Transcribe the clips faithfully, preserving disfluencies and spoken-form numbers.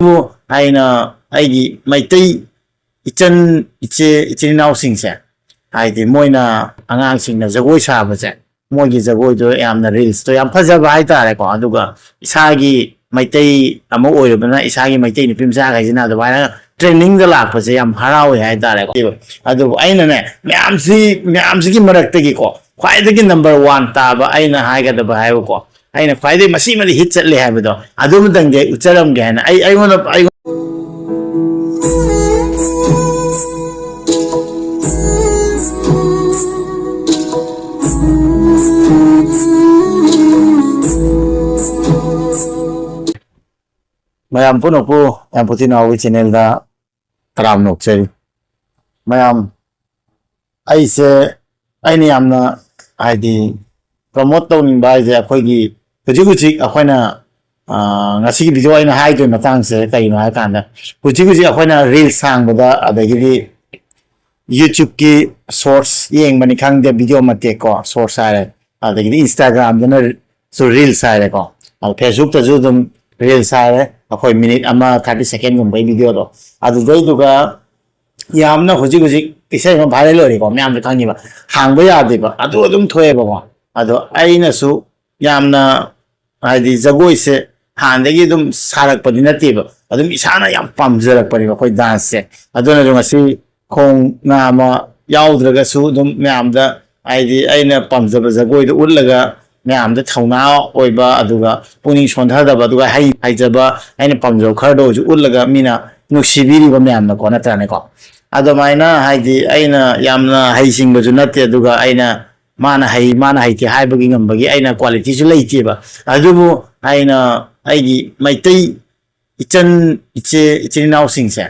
ꯑꯩꯅ ꯑꯩꯒꯤ ꯃꯩꯇꯩ ꯏꯆꯟ ꯏꯆꯦ ꯏꯆꯤꯟ ꯏꯅꯥꯎꯁꯤꯡꯁꯦ, ꯍꯥꯏꯗꯤ ꯃꯣꯏꯅ, ꯑꯉꯥꯡꯁꯤꯡꯅ ꯖꯒꯣꯏ ꯁꯥꯕꯁꯦ, ꯃꯣꯏꯒꯤ ꯖꯒꯣꯏꯗꯣ ꯌꯥꯝꯅ ꯔꯤꯜꯁꯇꯣ ꯌꯥꯝ ꯐꯖꯕ ꯍꯥꯏꯇꯥꯔꯦꯀꯣ꯫ ꯑꯗꯨꯒ ꯏꯁꯥꯒꯤ ꯃꯩꯇꯩ ꯑꯃ ꯑꯣꯏꯔꯨꯕꯅ ꯏꯁꯥꯒꯤ ꯃꯩꯇꯩ ꯅꯨꯄꯤ ꯃꯆꯥꯈꯩꯁꯤꯅ ꯑꯗꯨꯃꯥꯏꯅ ꯇ꯭ꯔꯦꯟꯅꯤꯡꯗ ꯂꯥꯛꯄꯁꯦ ꯌꯥꯝ ꯍꯔꯥꯎꯋꯦ ꯍꯥꯏꯇꯥꯔꯦꯀꯣ꯫ ꯑꯗꯨꯕꯨ ꯑꯩꯅꯅꯦ, ꯃꯌꯥꯝꯁꯤ ꯃꯌꯥꯝꯁꯤꯒꯤ ꯃꯔꯛꯇꯒꯤꯀꯣ, ꯈ꯭ꯋꯥꯏꯗꯒꯤ ꯅꯝꯕꯔ ꯋꯥꯟ ꯇꯥꯕ ꯑꯩꯅ ꯍꯥꯏꯒꯗꯕ ꯍꯥꯏꯕꯀꯣ, ꯑꯩꯅ ꯈ꯭ꯋꯥꯏꯗꯒꯤ ꯃꯁꯤꯃꯗꯤ ꯍꯤꯠ ꯆꯠꯂꯦ ꯍꯥꯏꯕꯗꯣ ꯑꯗꯨꯃꯇꯪꯗꯤ ꯑꯩ ꯎꯠꯆꯔꯝꯒꯦ ꯍꯥꯏꯅ ꯑꯩ ꯑꯩꯉꯣꯟꯗ ꯑꯩ ꯃꯌꯥꯝ ꯄꯨꯝꯅꯃꯛꯄꯨ ꯌꯥꯝꯄꯣꯇꯤ ꯅꯥꯎꯒꯤ ꯆꯦꯅꯦꯜꯗ ꯇꯔꯥꯝꯅ ꯑꯣꯛꯆꯔꯤ꯫ ꯃꯌꯥꯝ, ꯑꯩꯁꯦ, ꯑꯩꯅ ꯌꯥꯝꯅ, ꯍꯥꯏꯗꯤ, ꯄ꯭ꯔꯃꯣꯠ ꯇꯧꯅꯤꯡꯕ ꯍꯥꯏꯁꯦ, ꯑꯩꯈꯣꯏꯒꯤ ꯍꯧꯖꯤꯛ ꯍꯧꯖꯤꯛ ꯑꯩꯈꯣꯏꯅ, ꯑ, ꯉꯁꯤꯒꯤ ꯚꯤꯗꯤꯑꯣ ꯑꯩꯅ ꯍꯥꯏꯗꯣꯏ ꯃꯇꯥꯡꯁꯦ ꯀꯩꯅꯣ ꯍꯥꯏ ꯀꯥꯟꯗ, ꯍꯧꯖꯤꯛ ꯍꯧꯖꯤꯛ ꯑꯩꯈꯣꯏꯅ ꯔꯤꯜꯁ ꯍꯥꯡꯕꯗ, ꯑꯗꯒꯤꯗꯤ YouTubeꯀꯤ ꯁꯣꯔꯠꯁ ꯌꯦꯡꯕꯅꯤ ꯈꯪꯗꯦ, ꯚꯤꯗꯤꯑꯣ ꯃꯇꯦꯛ ꯀꯣ, ꯁꯣꯔꯠꯁ ꯍꯥꯏꯔꯦ, ꯑꯗꯒꯤꯗꯤ Instagramꯗꯅꯁꯨ ꯔꯤꯜꯁ ꯍꯥꯏꯔꯦꯀꯣ, ꯑꯗꯣ Facebookꯇꯁꯨ ꯑꯗꯨꯝ ꯔꯤꯜꯁ ꯍꯥꯏꯔꯦ, ꯑꯩꯈꯣꯏ ꯃꯤꯅꯤꯠ ꯑꯃ, ꯊꯥꯔꯇꯤ ꯁꯦꯀꯦꯟꯒꯨꯝꯕꯒꯤ ꯚꯤꯗꯤꯑꯣꯗꯣ꯫ ꯑꯗꯨꯗꯩꯗꯨꯒ ꯌꯥꯝꯅ ꯍꯧꯖꯤꯛ ꯍꯧꯖꯤꯛ ꯏꯁꯩ ꯑꯃ ꯚꯥꯏꯔꯦꯜ ꯑꯣꯏꯔꯦꯀꯣ, ꯃꯌꯥꯝꯁꯨ ꯈꯪꯉꯤꯕ, ꯍꯥꯡꯕ ꯌꯥꯗꯦꯕ, ꯑꯗꯨ ꯑꯗꯨꯝ ꯊꯣꯛꯑꯦꯕꯀꯣ꯫ ꯑꯗꯣ ꯑꯩꯅꯁꯨ ꯌꯥꯝꯅ, ꯍꯥꯏꯗꯤ, ꯖꯒꯣꯏꯁꯦ ꯍꯥꯟꯅꯗꯒꯤ ꯑꯗꯨꯝ ꯁꯥꯔꯛꯄꯗꯤ ꯅꯠꯇꯦꯕ, ꯑꯗꯨꯝ ꯏꯁꯥꯅ ꯌꯥꯝ ꯄꯥꯝꯖꯔꯛꯄꯅꯦꯕ ꯑꯩꯈꯣꯏ ꯗꯥꯟꯁꯁꯦ꯫ ꯑꯗꯨꯅꯁꯨ ꯉꯁꯤ ꯈꯣꯡ ꯉꯥ ꯑꯃ ꯌꯥꯎꯗ꯭ꯔꯒꯁꯨ ꯑꯗꯨꯝ ꯃꯌꯥꯝꯗ, ꯍꯥꯏꯗꯤ, ꯑꯩꯅ ꯄꯥꯝꯖꯕ ꯖꯒꯣꯏꯗꯣ ꯎꯠꯂꯒ ꯃꯌꯥꯝꯗ ꯊꯧꯅꯥ ꯑꯣꯏꯕ, ꯑꯗꯨꯒ ꯄꯨꯛꯅꯤꯡ ꯁꯣꯟꯊꯗꯕ, ꯑꯗꯨꯒ ꯍꯩ ꯍꯩꯖꯕ, ꯑꯩꯅ ꯄꯥꯝꯖꯕ ꯈꯔꯗ ꯑꯣꯏꯔꯁꯨ ꯎꯠꯂꯒ ꯃꯤꯅ ꯅꯨꯡꯁꯤꯕꯤꯔꯤꯕ ꯃꯌꯥꯝꯅꯀꯣ, ꯅꯠꯇ꯭ꯔꯅꯦꯀꯣ? ꯑꯗꯨꯃꯥꯏꯅ, ꯍꯥꯏꯗꯤ, ꯑꯩꯅ ꯌꯥꯝꯅ ꯍꯩꯁꯤꯡꯕꯁꯨ ꯅꯠꯇꯦ, ꯑꯗꯨꯒ ꯑꯩꯅ ꯃꯥꯅ ꯍꯩ, ꯃꯥꯅ ꯍꯩꯇꯦ ꯍꯥꯏꯕꯒꯤ ꯉꯝꯕꯒꯤ ꯑꯩꯅ ꯀ꯭ꯋꯥꯂꯤꯇꯤꯁꯨ ꯂꯩꯇꯦꯕ꯫ ꯑꯗꯨꯕꯨ ꯑꯩꯅ ꯑꯩꯒꯤ ꯃꯩꯇꯩ ꯏꯆꯟ, ꯏꯆꯦ, ꯏꯆꯤꯟ ꯏꯅꯥꯎꯁꯤꯡꯁꯦ,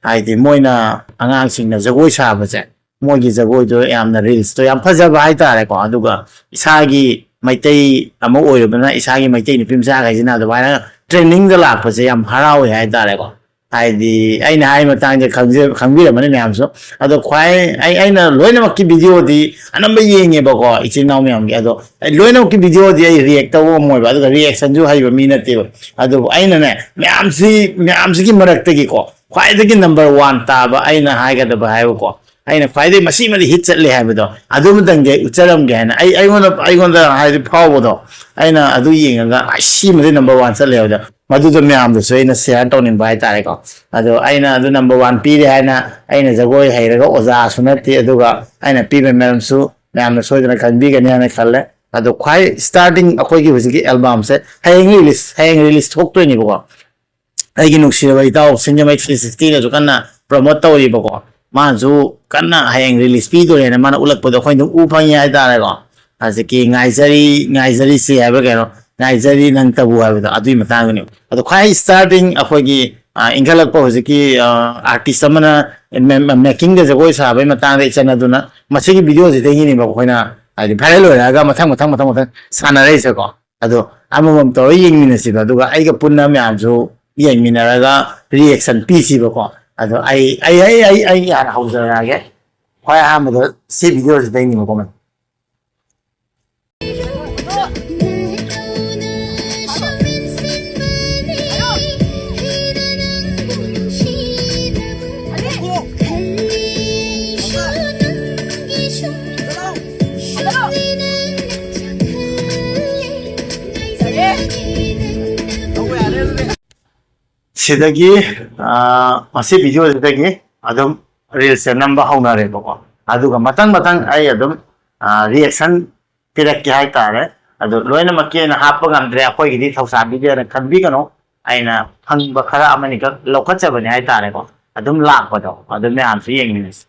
ꯍꯥꯏꯗꯤ ꯃꯣꯏꯅ, ꯑꯉꯥꯡꯁꯤꯡꯅ ꯖꯒꯣꯏ ꯁꯥꯕꯁꯦ, ꯃꯣꯏꯒꯤ ꯖꯒꯣꯏꯗꯣ ꯌꯥꯝꯅ ꯔꯤꯜꯁꯇꯣ ꯌꯥꯝ ꯐꯖꯕ ꯍꯥꯏꯇꯥꯔꯦꯀꯣ꯫ ꯑꯗꯨꯒ ꯏꯁꯥꯒꯤ ꯃꯩꯇꯩ ꯑꯃ ꯑꯣꯏꯔꯨꯕꯅ ꯏꯁꯥꯒꯤ ꯃꯩꯇꯩ ꯅꯨꯄꯤ ꯃꯆꯥꯈꯩꯁꯤꯅ ꯑꯗꯨꯃꯥꯏꯅ ꯇ꯭ꯔꯦꯟꯅꯤꯡꯗ ꯂꯥꯛꯄꯁꯦ ꯌꯥꯝ ꯍꯔꯥꯎꯋꯦ ꯍꯥꯏꯇꯥꯔꯦꯀꯣ꯫ ꯍꯥꯏꯗꯤ ꯑꯩꯅ ꯍꯥꯏ ꯃꯇꯥꯡꯁꯦ ꯈꯪꯖ- ꯈꯪꯕꯤꯔꯝꯃꯅꯤ ꯃꯌꯥꯝꯁꯨ꯫ ꯑꯗꯣ ꯈ꯭ꯋꯥꯏ ꯑꯩ ꯑꯩꯅ ꯂꯣꯏꯅꯃꯛꯀꯤ ꯚꯤꯗꯤꯑꯣꯗꯤ ꯑꯅꯝꯕ ꯌꯦꯡꯉꯦꯕꯀꯣ, ꯏꯆꯤꯟ ꯏꯅꯥꯎ ꯃꯌꯥꯝꯒꯤ꯫ ꯑꯗꯣ ꯑꯩ ꯂꯣꯏꯅꯃꯛꯀꯤ ꯚꯤꯗꯤꯑꯣꯗꯤ ꯑꯩ ꯔꯤꯌꯦꯛ ꯇꯧꯕ ꯉꯝꯃꯣꯏꯕ, ꯑꯗꯨꯒ ꯔꯤꯌꯦꯛꯁꯟꯁꯨ ꯍꯩꯕ ꯃꯤ ꯅꯠꯇꯦꯕ꯫ ꯑꯗꯨꯕꯨ ꯑꯩꯅꯅꯦ, ꯃꯌꯥꯝꯁꯤ ꯃꯌꯥꯝꯁꯤꯒꯤ ꯃꯔꯛꯇꯒꯤꯀꯣ ꯈ꯭ꯋꯥꯏꯗꯒꯤ ꯅꯝꯕꯔ ꯋꯥꯟ ꯇꯥꯕ ꯑꯩꯅ ꯍꯥꯏꯒꯗꯕ ꯍꯥꯏꯕꯀꯣ, ꯑꯩꯅ ꯈ꯭ꯋꯥꯏꯗꯒꯤ ꯃꯁꯤꯃꯗꯤ ꯍꯤꯠ ꯆꯠꯂꯦ ꯍꯥꯏꯕꯗꯣ ꯑꯗꯨꯃꯇꯪꯗꯤ ꯑꯩ ꯎꯠꯆꯔꯝꯒꯦ ꯍꯥꯏꯅ, ꯑꯩ ꯑꯩꯉꯣꯟꯗ ꯑꯩꯉꯣꯟꯗ ꯍꯥꯏꯗꯤ ꯐꯥꯎꯕꯗꯣ, ꯑꯩꯅ ꯑꯗꯨ ꯌꯦꯡꯉꯒ ꯑꯩ ꯁꯤꯃꯗꯤ ꯅꯝꯕꯔ ꯋꯥꯟ ꯆꯠꯂꯦ ꯍꯥꯏꯕꯗꯣ, ꯃꯗꯨꯗꯣ ꯃꯌꯥꯝꯗꯁꯨ ꯑꯩꯅ ꯁꯤꯌꯥꯔ ꯇꯧꯅꯤꯡꯕ ꯍꯥꯏꯇꯥꯔꯦꯀꯣ꯫ ꯑꯗꯣ ꯑꯩꯅ ꯑꯗꯨ ꯅꯝꯕꯔ ꯋꯥꯟ ꯄꯤꯔꯦ ꯍꯥꯏꯅ, ꯑꯩꯅ ꯖꯒꯣꯏ ꯍꯩꯔꯒ ꯑꯣꯖꯥꯁꯨ ꯅꯠꯇꯦ, ꯑꯗꯨꯒ ꯑꯩꯅ ꯄꯤꯕ ꯃꯔꯝꯁꯨ ꯃꯌꯥꯝꯅ ꯁꯣꯏꯗꯅ ꯈꯪꯕꯤꯒꯅꯤ ꯍꯥꯏꯅ ꯈꯜꯂꯦ꯫ ꯑꯗꯣ ꯈ꯭ꯋꯥꯏ ꯁ꯭ꯇꯥꯔꯇꯤꯡ ꯑꯩꯈꯣꯏꯒꯤ ꯍꯧꯖꯤꯛꯀꯤ ꯑꯦꯜꯕꯝꯁꯦ ꯍꯌꯦꯡ ꯔꯤꯂꯤꯁ ꯍꯌꯦꯡ ꯔꯤꯂꯤꯁ ꯊꯣꯛꯇꯣꯏꯅꯦꯕꯀꯣ꯫ ꯑꯩꯒꯤ ꯅꯨꯡꯁꯤꯔꯕ ꯏꯇꯥꯎ ꯁꯤꯡꯖꯃꯩ ꯊ꯭ꯔꯤ ꯁꯤꯛꯁꯇꯤꯅꯁꯨ ꯀꯟꯅ ꯄ꯭ꯔꯣꯃꯣꯠ ꯇꯧꯔꯤꯕꯀꯣ꯫ ꯃꯥꯅꯁꯨ ꯀꯟꯅ ꯍꯌꯦꯡ ꯔꯤꯂꯤꯁ ꯄꯤꯗꯣꯔꯦꯅ ꯃꯥꯅ ꯎꯠꯂꯛꯄꯗꯣ ꯑꯩꯈꯣꯏꯅ ꯑꯗꯨꯝ ꯎ ꯐꯪꯉꯤ ꯍꯥꯏꯇꯥꯔꯦꯀꯣ꯫ ꯍꯧꯖꯤꯛꯀꯤ ꯉꯥꯏꯖꯔꯤ, ꯉꯥꯏꯖꯔꯤꯁꯤ ꯍꯥꯏꯕ ꯀꯩꯅꯣ, ꯉꯥꯏꯖꯔꯤ ꯅꯪꯇꯕꯨ ꯍꯥꯏꯕꯗꯣ ꯑꯗꯨꯒꯤ ꯃꯇꯥꯡꯗꯨꯅꯦ꯫ ꯑꯗꯣ ꯈ꯭ꯋꯥꯏ ꯁ꯭ꯇꯥꯔꯇꯤꯡ ꯑꯩꯈꯣꯏꯒꯤ, ꯑ, ꯏꯟꯈꯠꯂꯛꯄ ꯍꯧꯖꯤꯛꯀꯤ, ꯑ, ꯑꯥꯔꯇꯤꯁ ꯑꯃꯅ ꯃꯦ- ꯃꯦ- ꯃꯦꯀꯤꯡꯗ ꯖꯒꯣꯏ ꯁꯥꯕꯒꯤ ꯃꯇꯥꯡꯗ ꯏꯆꯟ ꯑꯗꯨꯅ ꯃꯁꯤꯒꯤ ꯚꯤꯗꯤꯑꯣꯁꯤꯗꯒꯤꯅꯦꯕ ꯑꯩꯈꯣꯏꯅ ꯍꯥꯏꯗꯤ ꯚꯥꯏꯔꯦꯜ ꯑꯣꯏꯔꯛꯑꯒ ꯃꯊꯪ ꯃꯊꯪ ꯃꯊꯪ ꯃꯊꯪ ꯁꯥꯟꯅꯔꯛꯏꯁꯦꯀꯣ꯫ ꯑꯗꯣ ꯑꯃꯃꯝ ꯇꯧꯔ ꯌꯦꯡꯃꯤꯟꯅꯁꯤꯕ, ꯑꯗꯨꯒ ꯑꯩꯒ ꯄꯨꯟꯅ ꯃꯌꯥꯝꯁꯨ ꯌꯦꯡꯃꯤꯟꯅꯔꯒ ꯔꯤꯌꯦꯛꯁꯟ ꯄꯤꯁꯤꯕꯀꯣ꯫ ꯑꯗꯣ ꯑꯩ ꯑꯩ ꯑꯩ ꯑꯩ ꯑꯩ ꯍꯥꯟꯅ ꯍꯧꯖꯔꯛꯑꯒꯦ꯫ ꯈ꯭ꯋꯥꯏ ꯑꯍꯥꯟꯕꯗ ꯁꯤ ꯚꯤꯗꯤꯑꯣꯁꯤꯗꯩꯅꯦꯕꯀꯣ꯫ ꯁꯤꯗꯒꯤ, ꯑ, ꯃꯁꯤ ꯚꯤꯗꯤꯑꯣꯁꯤꯗꯒꯤ ꯑꯗꯨꯝ ꯔꯤꯜꯁꯁꯦ ꯅꯝꯕ ꯍꯧꯅꯔꯦꯕꯀꯣ꯫ ꯑꯗꯨꯒ ꯃꯊꯪ ꯃꯊꯪ ꯑꯩ ꯑꯗꯨꯝ, ꯑ, ꯔꯤꯌꯦꯛꯁꯟ ꯄꯤꯔꯛꯀꯦ ꯍꯥꯏꯇꯥꯔꯦ꯫ ꯑꯗꯨ ꯂꯣꯏꯅꯃꯛꯀꯤ ꯑꯣꯏꯅ ꯍꯥꯞꯄ ꯉꯝꯗ꯭ꯔꯦ, ꯑꯩꯈꯣꯏꯒꯤꯗꯤ ꯊꯧꯁꯥꯕꯤꯗꯦꯅ ꯈꯟꯕꯤꯒꯅꯨ꯫ ꯑꯩꯅ ꯐꯪꯕ ꯈꯔ ꯑꯃꯅꯤꯈꯛ ꯂꯧꯈꯠꯆꯕꯅꯦ ꯍꯥꯏꯇꯥꯔꯦꯀꯣ꯫ ꯑꯗꯨꯝ ꯂꯥꯛꯄꯗꯣ ꯑꯗꯨ ꯃꯌꯥꯝꯁꯨ ꯌꯦꯡꯃꯤꯟꯅꯁꯤ꯫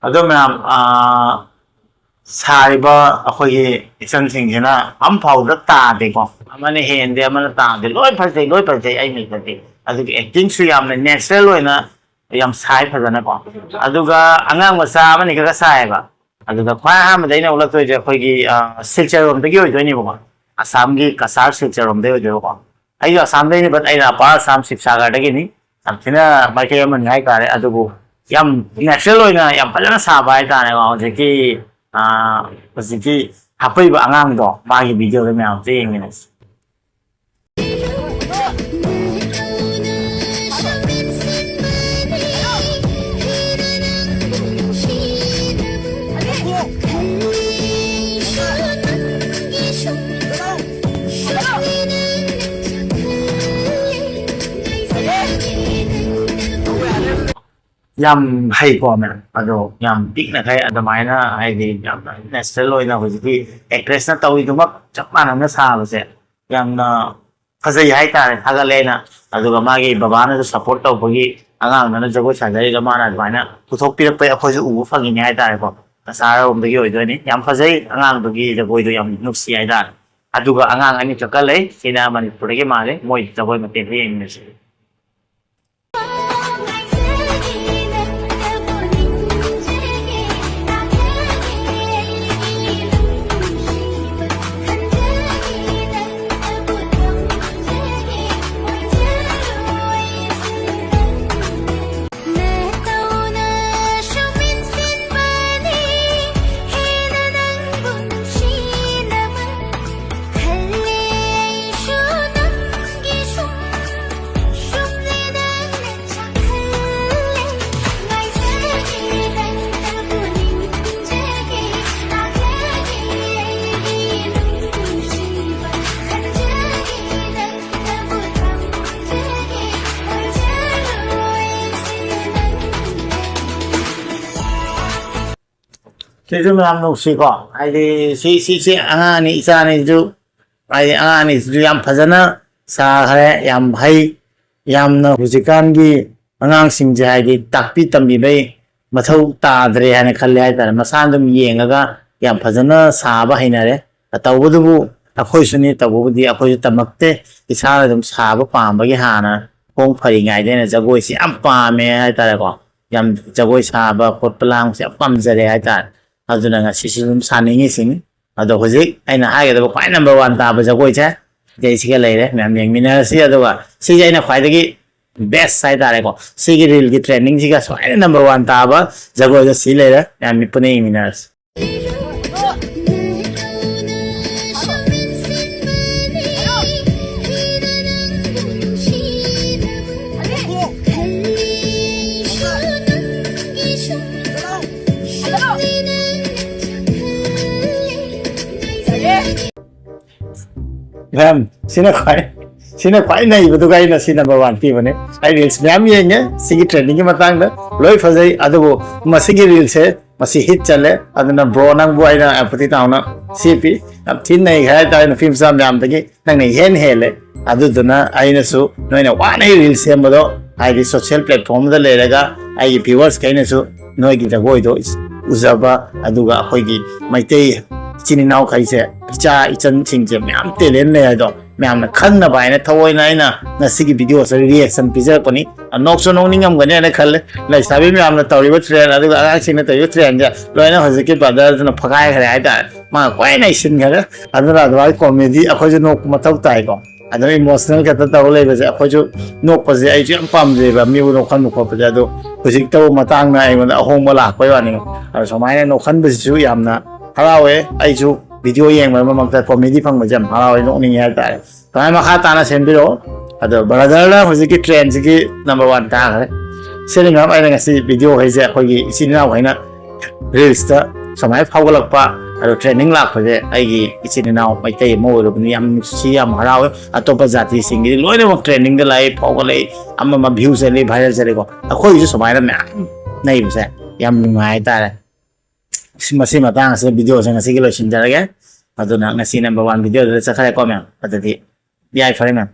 ꯑꯗꯣ ꯃꯌꯥꯝ, ꯑꯥ, ꯁꯥꯔꯤꯕ ꯑꯩꯈꯣꯏꯒꯤ ꯏꯆꯟꯁꯤꯡꯁꯤꯅ ꯑꯝꯐꯥꯎꯗ ꯇꯥꯗꯦꯀꯣ, ꯑꯃꯅ ꯍꯦꯟꯗꯦ, ꯑꯃꯅ ꯇꯥꯗꯦ, ꯂꯣꯏ ꯐꯖꯩ, ꯂꯣꯏ ꯐꯖꯩ ꯑꯩ ꯃꯤꯠꯇꯗꯤ꯫ ꯑꯗꯨꯒ ꯑꯦꯛꯇꯤꯡꯁꯨ ꯌꯥꯝꯅ ꯅꯦꯆꯔꯦꯜ ꯑꯣꯏꯅ ꯌꯥꯝ ꯁꯥꯏ ꯐꯖꯅꯀꯣ꯫ ꯑꯗꯨꯒ ꯑꯉꯥꯡ ꯃꯆꯥ ꯑꯃꯅꯤ ꯈꯔ ꯁꯥꯏꯌꯦꯕ꯫ ꯑꯗꯨꯗ ꯈ꯭ꯋꯥꯏ ꯑꯍꯥꯟꯕꯗ ꯑꯩꯅ ꯎꯠꯂꯛꯇꯣꯏꯁꯦ ꯑꯩꯈꯣꯏꯒꯤ, ꯑ, ꯁꯤꯜꯆꯔꯔꯣꯝꯗꯒꯤ ꯑꯣꯏꯗꯣꯏꯅꯦꯕꯀꯣ꯫ ꯑꯁꯥꯝꯒꯤ ꯀꯁꯥꯔ ꯁꯤꯜꯆꯔꯔꯣꯝꯗꯒꯤ ꯑꯣꯏꯗꯣꯏꯕꯀꯣ꯫ ꯑꯩꯁꯨ ꯑꯁꯥꯝꯗꯩꯅꯦ, but ꯑꯩꯅ ꯑꯄꯥꯔ ꯑꯁꯥꯝ ꯁꯤꯕꯁꯥꯒꯔꯗꯒꯤꯅꯤ꯫ ꯌꯥꯝ ꯊꯤꯅ ꯃꯥꯏꯀꯩ ꯑꯃꯅꯤ ꯍꯥꯏꯇꯥꯔꯦ꯫ ꯑꯗꯨꯕꯨ ꯌꯥꯝ ꯅꯦꯆꯔꯦꯜ ꯑꯣꯏꯅ ꯌꯥꯝ ꯐꯖꯅ ꯁꯥꯕ ꯍꯥꯏꯇꯥꯔꯦꯀꯣ꯫ ꯍꯧꯖꯤꯛꯀꯤ, ꯑ, ꯍꯧꯖꯤꯛꯀꯤ ꯍꯥꯞꯄꯛꯏꯕ ꯑꯉꯥꯡꯗꯣ, ꯃꯥꯒꯤ ꯚꯤꯗꯤꯑꯣꯗꯣ ꯃꯌꯥꯝ ꯑꯝꯇ ꯌꯦꯡꯃꯤꯟꯅꯁꯤ꯫ ꯌꯥꯝ ꯍꯩꯀꯣ ꯃꯦꯝ, ꯑꯗꯣ ꯌꯥꯝ ꯄꯤꯛꯅꯈꯩ ꯑꯗꯨꯃꯥꯏꯅ, ꯍꯥꯏꯗꯤ, ꯌꯥꯝꯅ ꯅꯦꯆꯔꯦꯜ ꯑꯣꯏꯅ ꯍꯧꯖꯤꯛꯀꯤ ꯑꯦꯛꯇ꯭ꯔꯦꯁꯅ ꯇꯧꯔꯤꯗꯨꯃꯛ ꯆꯞ ꯃꯥꯟꯅꯅ ꯁꯥꯕꯁꯦ ꯌꯥꯝꯅ ꯐꯖꯩ ꯍꯥꯏꯇꯥꯔꯦ, ꯊꯥꯒꯠꯂꯦ ꯑꯩꯅ꯫ ꯑꯗꯨꯒ ꯃꯥꯒꯤ ꯕꯕꯥꯅꯁꯨ ꯁꯞꯄꯣꯔꯠ ꯇꯧꯕꯒꯤ, ꯑꯉꯥꯡꯗꯨꯅ ꯖꯒꯣꯏ ꯁꯥꯖꯔꯤꯗꯣ ꯃꯥꯅ ꯑꯗꯨꯃꯥꯏꯅ ꯄꯨꯊꯣꯛꯄꯤꯔꯛꯄꯩ ꯑꯩꯈꯣꯏꯁꯨ ꯎꯕ ꯐꯪꯉꯤꯅꯦ ꯍꯥꯏꯇꯥꯔꯦꯀꯣ꯫ ꯀꯁꯥꯔꯔꯣꯝꯗꯒꯤ ꯑꯣꯏꯗꯣꯏꯅꯤ꯫ ꯌꯥꯝ ꯐꯖꯩ, ꯑꯉꯥꯡꯗꯨꯒꯤ ꯖꯒꯣꯏꯗꯣ ꯌꯥꯝ ꯅꯨꯡꯁꯤ ꯍꯥꯏꯇꯥꯔꯦ꯫ ꯑꯗꯨꯒ ꯑꯉꯥꯡ ꯑꯅꯤꯈꯛꯀ ꯂꯩ, ꯁꯤꯅ ꯃꯅꯤꯄꯨꯔꯗꯒꯤ ꯃꯥꯜꯂꯦ, ꯃꯣꯏ ꯖꯒꯣꯏ ꯃꯇꯦꯛ ꯈꯔ ꯌꯦꯡꯃꯤꯟꯅꯁꯤ꯫ ꯁꯤꯁꯨ ꯃꯌꯥꯝ ꯅꯨꯡꯁꯤꯀꯣ, ꯍꯥꯏꯗꯤ ꯁꯤ, ꯁꯤꯁꯦ ꯑꯉꯥꯡꯅꯤ, ꯏꯆꯥꯅꯤꯁꯨ, ꯍꯥꯏꯗꯤ ꯑꯉꯥꯡꯅꯤꯁꯤꯁꯨ ꯌꯥꯝ ꯐꯖꯅ ꯁꯥꯈ꯭ꯔꯦ, ꯌꯥꯝ ꯍꯩ, ꯌꯥꯝꯅ ꯍꯧꯖꯤꯛꯀꯥꯟꯒꯤ ꯑꯉꯥꯡꯁꯤꯡꯁꯦ ꯍꯥꯏꯗꯤ ꯇꯥꯛꯄꯤ ꯇꯝꯕꯤꯕꯩ ꯃꯊꯧ ꯇꯥꯗ꯭ꯔꯦ ꯍꯥꯏꯅ ꯈꯜꯂꯦ ꯍꯥꯏꯇꯥꯔꯦ꯫ ꯃꯁꯥꯅ ꯑꯗꯨꯝ ꯌꯦꯡꯉꯒ ꯌꯥꯝ ꯐꯖꯅ ꯁꯥꯕ ꯍꯩꯅꯔꯦ꯫ ꯇꯧꯕꯗꯨꯕꯨ ꯑꯩꯈꯣꯏꯁꯨꯅꯤ, ꯇꯧꯕꯕꯨꯗꯤ ꯑꯩꯈꯣꯏꯁꯨ ꯇꯝꯃꯛꯇꯦ, ꯏꯁꯥꯅ ꯑꯗꯨꯝ ꯁꯥꯕ ꯄꯥꯝꯕꯒꯤ ꯍꯥꯟꯅ ꯈꯣꯡ ꯐꯔꯤꯉꯩꯗ ꯑꯩꯅ ꯖꯒꯣꯏꯁꯤ ꯌꯥꯝ ꯄꯥꯝꯃꯦ ꯍꯥꯏꯇꯥꯔꯦꯀꯣ꯫ ꯌꯥꯝ ꯖꯒꯣꯏ ꯁꯥꯕ ꯈꯣꯠꯄ ꯂꯥꯡꯕꯁꯦ ꯌꯥꯝ ꯄꯥꯝꯖꯔꯦ ꯍꯥꯏꯇꯥꯔꯦ꯫ ꯑꯗꯨꯅ ꯉꯁꯤꯁꯨ ꯑꯗꯨꯝ ꯁꯥꯅꯤꯡꯉꯤꯁꯤꯅꯤ꯫ ꯑꯗꯣ ꯍꯧꯖꯤꯛ ꯑꯩꯅ ꯍꯥꯏꯒꯗꯕ ꯈ꯭ꯋꯥꯏ ꯅꯝꯕꯔ ꯋꯥꯟ ꯇꯥꯕ ꯖꯒꯣꯏꯁꯦ ꯁꯤꯗꯩꯁꯤꯒ ꯂꯩꯔꯦ, ꯃꯌꯥꯝ ꯌꯦꯡꯃꯤꯟꯅꯔꯁꯤ꯫ ꯑꯗꯨꯒ ꯁꯤꯁꯦ ꯑꯩꯅ ꯈ꯭ꯋꯥꯏꯗꯒꯤ ꯕꯦꯁ ꯍꯥꯏꯇꯥꯔꯦꯀꯣ, ꯁꯤꯒꯤ ꯔꯤꯜꯒꯤ ꯇ꯭ꯔꯦꯟꯗꯤꯡꯁꯤꯒ ꯁꯨꯃꯥꯏꯅ ꯅꯝꯕꯔ ꯋꯥꯟ ꯇꯥꯕ ꯖꯒꯣꯏꯗꯣ ꯁꯤ ꯂꯩꯔꯦ꯫ ꯃꯌꯥꯝ ꯃꯤ ꯄꯨꯟꯅ ꯌꯦꯡꯃꯤꯟꯅꯔꯁꯤ꯫ ꯃꯦꯝ, ꯁꯤꯅ ꯈ꯭ꯋꯥꯏ ꯁꯤꯅ ꯈ꯭ꯋꯥꯏ ꯅꯩꯕꯗꯨꯒ ꯑꯩꯅ ꯁꯤ ꯅꯝꯕꯔ ꯋꯥꯟ ꯄꯤꯕꯅꯦ꯫ ꯑꯩ ꯔꯤꯜꯁ ꯃꯌꯥꯝ ꯌꯦꯡꯉꯦ ꯁꯤꯒꯤ ꯇ꯭ꯔꯦꯟꯗꯤꯡꯒꯤ ꯃꯇꯥꯡꯗ, ꯂꯣꯏ ꯐꯖꯩ꯫ ꯑꯗꯨꯕꯨ ꯃꯁꯤꯒꯤ ꯔꯤꯜꯁꯦ ꯃꯁꯤ ꯍꯤꯠ ꯆꯠꯂꯦ꯫ ꯑꯗꯨꯅ ꯕ꯭ꯔꯣ, ꯅꯪꯕꯨ ꯑꯩꯅ ꯑꯦꯝꯄꯇꯤ ꯇꯥꯎꯅ ꯁꯤ ꯄꯤ꯫ ꯌꯥꯝ ꯊꯤꯅ ꯅꯩꯈ꯭ꯔꯦ ꯍꯥꯏꯇꯥꯔꯦ, ꯅꯨꯄꯤ ꯃꯆꯥ ꯃꯌꯥꯝꯗꯒꯤ ꯅꯪꯅ ꯏꯍꯦꯟ ꯍꯦꯜꯂꯦ꯫ ꯑꯗꯨꯗꯨꯅ ꯑꯩꯅꯁꯨ ꯅꯣꯏꯅ ꯋꯥꯅ ꯔꯤꯜꯁ ꯁꯦꯝꯕꯗꯣ, ꯍꯥꯏꯗꯤ ꯁꯣꯁꯤꯌꯦꯜ ꯄ꯭ꯂꯦꯠꯐꯣꯝꯗ ꯂꯩꯔꯒ ꯑꯩꯒꯤ ꯚ꯭ꯌꯨꯋꯔꯁꯈꯩꯅꯁꯨ ꯅꯣꯏꯒꯤ ꯖꯒꯣꯏꯗꯣ ꯎꯖꯕ, ꯑꯗꯨꯒ ꯑꯩꯈꯣꯏꯒꯤ ꯃꯩꯇꯩ ꯏꯆꯤꯟ ꯏꯅꯥꯎꯈꯩꯁꯦ, ꯏꯆꯥ ꯏꯆꯟꯁꯤꯡꯁꯦ ꯃꯌꯥꯝ ꯇꯦꯂꯦꯟ ꯂꯩ ꯍꯥꯏꯗꯣ ꯃꯌꯥꯝꯅ ꯈꯪꯅꯕ ꯍꯥꯏꯅ ꯊꯑꯣꯏꯅ ꯑꯩꯅ ꯉꯁꯤꯒꯤ ꯚꯤꯗꯤꯑꯣꯁꯤꯗ ꯔꯤꯌꯦꯛꯁꯟ ꯄꯤꯖꯔꯛꯄꯅꯤ꯫ ꯅꯣꯛꯁꯨ ꯅꯣꯛꯅꯤꯡꯉꯝꯒꯅꯤ ꯍꯥꯏꯅ ꯈꯜꯂꯦ꯫ ꯂꯩꯁꯥꯕꯤ ꯃꯌꯥꯝꯅ ꯇꯧꯔꯤꯕ ꯇ꯭ꯔꯦꯟ, ꯑꯗꯨꯒ ꯑꯉꯥꯡꯁꯤꯡꯅ ꯇꯧꯔꯤꯕ ꯇ꯭ꯔꯦꯟꯁꯦ ꯂꯣꯏꯅ ꯍꯧꯖꯤꯛꯀꯤ ꯕ꯭ꯔꯗꯔꯗꯨꯅ ꯐꯒꯥꯏꯈ꯭ꯔꯦ ꯍꯥꯏꯇꯥꯔꯦ꯫ ꯃꯥꯅ ꯂꯣꯏꯅ ꯏꯁꯤꯟꯈꯔꯦ꯫ ꯑꯗꯨꯅ ꯑꯗꯨꯃꯥꯏꯅ ꯀꯣꯃꯦꯗꯤ ꯑꯩꯈꯣꯏꯁꯨ ꯅꯣꯛꯄ ꯃꯊꯧ ꯇꯥꯏꯀꯣ꯫ ꯑꯗꯨꯝ ꯏꯃꯣꯁꯅꯦꯜ ꯈꯛꯇ ꯇꯧꯔ ꯂꯩꯕꯁꯦ ꯑꯩꯈꯣꯏꯁꯨ ꯅꯣꯛꯄꯁꯦ ꯑꯩꯁꯨ ꯌꯥꯝ ꯄꯥꯝꯖꯩꯕ, ꯃꯤꯕꯨ ꯅꯣꯛꯍꯟꯕ ꯈꯣꯠꯄꯁꯦ꯫ ꯑꯗꯣ ꯍꯧꯖꯤꯛꯇꯕꯨ ꯃꯇꯥꯡꯅ ꯑꯩꯉꯣꯟꯗ ꯑꯍꯣꯡꯕ ꯂꯥꯛꯄꯩ ꯋꯥꯅꯤ꯫ ꯑꯗꯣ ꯁꯨꯃꯥꯏꯅ ꯅꯣꯛꯍꯟꯕꯁꯤꯁꯨ ꯌꯥꯝꯅ ꯍꯔꯥꯎꯋꯦ꯫ ꯑꯩꯁꯨ ꯚꯤꯗꯤꯑꯣ ꯌꯦꯡꯕ ꯃꯔꯛꯇ ꯀꯣꯃꯦꯗꯤ ꯐꯪꯕꯁꯦ ꯌꯥꯝ ꯍꯔꯥꯎꯋꯦ, ꯅꯣꯛꯅꯤꯡꯉꯦ ꯍꯥꯏꯇꯥꯔꯦ꯫ ꯁꯨꯃꯥꯏꯅ ꯃꯈꯥ ꯇꯥꯅ ꯁꯦꯝꯕꯤꯔꯛꯑꯣ꯫ ꯑꯗꯣ ꯕ꯭ꯔꯗꯔꯅ ꯍꯧꯖꯤꯛꯀꯤ ꯇ꯭ꯔꯦꯟꯁꯤꯒꯤ ꯅꯝꯕꯔ ꯋꯥꯟ ꯇꯥꯈ꯭ꯔꯦ꯫ ꯁꯤꯅꯤ ꯃꯦꯝ, ꯑꯩꯅ ꯉꯁꯤ ꯚꯤꯗꯤꯑꯣꯈꯩꯁꯦ ꯑꯩꯈꯣꯏꯒꯤ ꯏꯆꯤꯟ ꯏꯅꯥꯎꯈꯩꯅ ꯔꯤꯜꯁꯇ ꯁꯨꯃꯥꯏꯅ ꯐꯥꯎꯒꯠꯂꯛꯄ, ꯑꯗꯣ ꯇ꯭ꯔꯦꯟꯗꯤꯡ ꯂꯥꯛꯄꯁꯦ ꯑꯩꯒꯤ ꯏꯆꯤꯟ ꯏꯅꯥꯎ ꯃꯩꯇꯩ ꯑꯃ ꯑꯣꯏꯔꯨꯕꯅꯤ ꯌꯥꯝ ꯅꯨꯡꯁꯤ, ꯌꯥꯝ ꯍꯔꯥꯎꯋꯦ꯫ ꯑꯇꯣꯞꯄ ꯖꯥꯇꯤꯁꯤꯡꯒꯤꯗꯤ ꯂꯣꯏꯅꯃꯛ ꯇ꯭ꯔꯦꯟꯗꯤꯡꯗ ꯂꯥꯛꯏ, ꯐꯥꯎꯒꯠꯂꯛꯏ, ꯑꯃ ꯑꯃ ꯚ꯭ꯌꯨ ꯆꯠꯂꯤ, ꯚꯥꯏꯔꯦꯜ ꯆꯠꯂꯤꯀꯣ꯫ ꯑꯩꯈꯣꯏꯒꯤꯁꯨ ꯁꯨꯃꯥꯏꯅ ꯃꯌꯥꯝ ꯂꯩꯕꯁꯦ ꯌꯥꯝ ꯅꯨꯡꯉꯥꯏ ꯍꯥꯏꯇꯥꯔꯦ꯫ ꯁꯤ, ꯃꯁꯤ ꯃꯇꯥꯡ ꯑꯁꯤꯗ ꯚꯤꯗꯤꯑꯣꯁꯦ ꯉꯁꯤꯒꯤ ꯂꯣꯏꯁꯤꯟꯖꯔꯒꯦ꯫ ꯑꯗꯨꯅ ꯉꯁꯤ ꯅꯝꯕꯔ ꯋꯥꯟ ꯚꯤꯗꯤꯑꯣꯗꯨꯗ ꯆꯠꯈ꯭ꯔꯦꯀꯣ ꯃꯦꯝ꯫ ꯑꯗꯨꯗꯤ ꯌꯥꯏ, ꯐꯔꯦ ꯃꯦꯝ꯫